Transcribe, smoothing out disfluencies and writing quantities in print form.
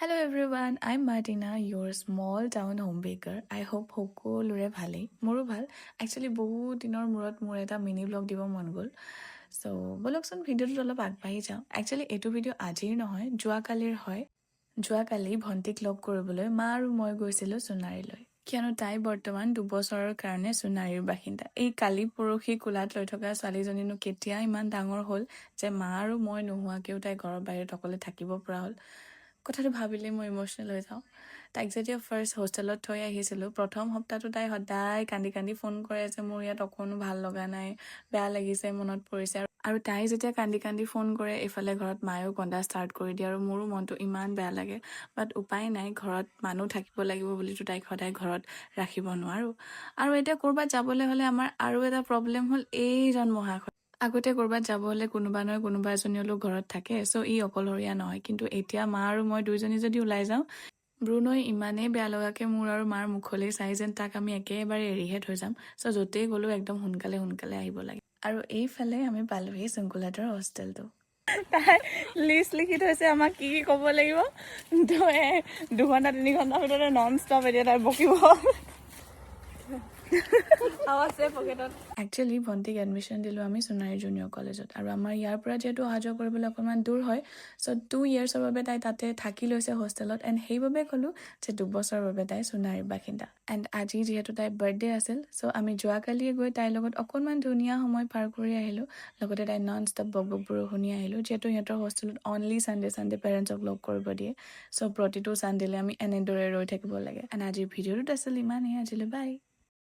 Hello everyone, I'm Martina, your small town home baker. I hope সকলোৰে ভালেই, মোৰো ভাল। একচুৱেলি বহুত দিনৰ মূৰত মোৰ এটা মিনি ব্লগ দিব মন গ'ল। চ' ব'লকচোন, ভিডিঅ'টোত অলপ আগবাঢ়ি যাওঁ। একচুৱেলি এইটো ভিডিঅ' আজিৰ নহয়, যোৱাকালিৰ হয়। যোৱাকালি ভণ্টিক লগ কৰিবলৈ মা আৰু মই গৈছিলোঁ সোণাৰীলৈ, কিয়নো তাই বৰ্তমান 2 বছৰৰ কাৰণে সোণাৰীৰ বাসিন্দা। এই কালি পৰহি কোলাত লৈ থকা ছোৱালীজনীনো কেতিয়া ইমান ডাঙৰ হ'ল যে মা আৰু মই নোহোৱাকৈও তাই ঘৰৰ বাহিৰত অকলে থাকিব পৰা হ'ল? কথাটো ভাবিলেই মই ইম'চনেল হৈ যাওঁ। তাইক যেতিয়া ফাৰ্ষ্ট হোষ্টেলত থৈ আহিছিলোঁ, প্ৰথম সপ্তাহটো তাই সদায় কান্দি কান্দি ফোন কৰে যে মোৰ ইয়াত অকণো ভাল লগা নাই, বেয়া লাগিছে, মনত পৰিছে। আৰু তাই যেতিয়া কান্দি কান্দি ফোন কৰে, এইফালে ঘৰত মায়েও কন্দা ষ্টাৰ্ট কৰি দিয়ে আৰু মোৰো মনটো ইমান বেয়া লাগে। বাট উপায় নাই, ঘৰত মানুহ থাকিব লাগিব বুলিতো তাইক সদায় ঘৰত ৰাখিব নোৱাৰোঁ। আৰু এতিয়া ক'ৰবাত যাবলৈ হ'লে আমাৰ আৰু এটা প্ৰব্লেম হ'ল এইজন মহাশয়। আগতে ক'ৰবাত যাব হ'লে কোনোবা নহয় কোনোবা এজনী হ'লেও ঘৰত থাকে, চ' ই অকলশৰীয়া নহয়। কিন্তু এতিয়া মা আৰু মই দুইজনী যদি ওলাই যাওঁ, ব্ৰুনই ইমানেই বেয়া লগাকৈ মোৰ আৰু মাৰ মুখলৈ চাই, যেন তাক আমি একেবাৰে এৰিহে থৈ যাম। চ' য'তেই গ'লেও একদম সোনকালে সোনকালে আহিব লাগে। আৰু এইফালে আমি পালোহি শৃংখলাহঁতৰ হোষ্টেলটো। তাই লিষ্ট লিখি থৈছে আমাক কি কি ক'ব লাগিব। তো 2 ঘণ্টা 3 ঘণ্টাৰ ভিতৰতে নন ষ্টপ এতিয়া তাই বকিব। আছে পকেটত। একচুৱেলি ভণ্টিক এডমিশ্যন দিলোঁ আমি সোণাৰী জুনিয়ৰ কলেজত আৰু আমাৰ ইয়াৰ পৰা যিহেতু অহা যোৱা কৰিবলৈ অকণমান দূৰ হয়, চ' 2 ইয়েৰ্ছৰ বাবে তাই তাতে থাকি লৈছে হোষ্টেলত। এণ্ড সেইবাবে ক'লোঁ যে 2 বছৰৰ বাবে তাই সোণাৰীৰ বাসিন্দা। এণ্ড আজি যিহেতু তাইৰ বাৰ্থডে আছিল, চ' আমি যোৱাকালিয়ে গৈ তাইৰ লগত অকণমান ধুনীয়া সময় পাৰ কৰি আহিলোঁ। লগতে তাই নন ষ্টপ বক বকবোৰো শুনি আহিলোঁ, যিহেতু সিহঁতৰ হোষ্টেলত অনলি ছানডে ছানডে পেৰেণ্টছক লগ কৰিব দিয়ে। চ' প্ৰতিটো ছানডেলৈ আমি এনেদৰে ৰৈ থাকিব লাগে। এণ্ড আজিৰ ভিডিঅ'টোত আছিল ইমানেই। আজিলৈ বাই।